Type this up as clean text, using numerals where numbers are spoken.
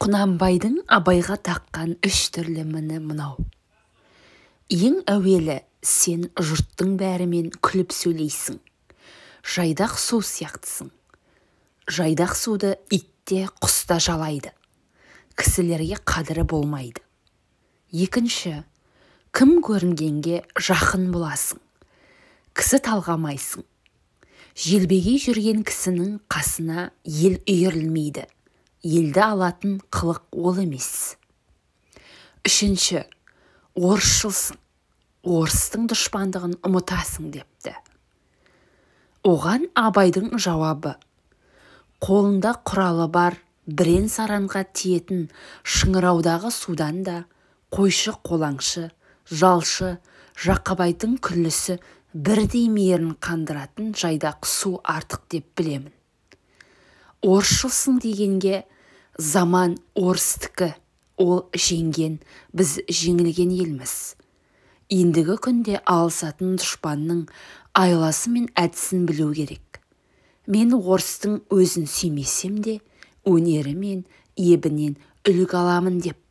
Құнанбайдың Абайға таққан үш түрлі міні мынау. Ең әуелі сен жұрттың бәрімен күліп сөйлейсің. Жайдақ су сияқтысың. Жайдақ суды ит те, құс та жалайды. Кісілерге қадірі болмайды. Екінші, кім көрінгенге жақын боласың. Кісі талғамайсың. Желбегей жүрген кісінің қасына ел үйірілмейді. Елді алатын қылық ол емес. Үшінші, орысшылсың. Орыстың дұшпандығын ұмытасың депті. Оған Абайдың жауабы: қолында құралы бар бірен-саранға тиетін шыңыраудағы судан да қойшы-қолаңшы, жалшы, Жақыбайдың күллісі бірдей мейірін қандыратын жайдақ су артық деп білемін. Орысшылсың дегенге заман орыстікі, ол жеңген, біз жеңілген елміз. Ендігі күнде алысатын дұшпанның айласы мен әдісін білу керек. Мен орыстың өзін сүймесем де, өнері мен ебінен үлгі аламын депті.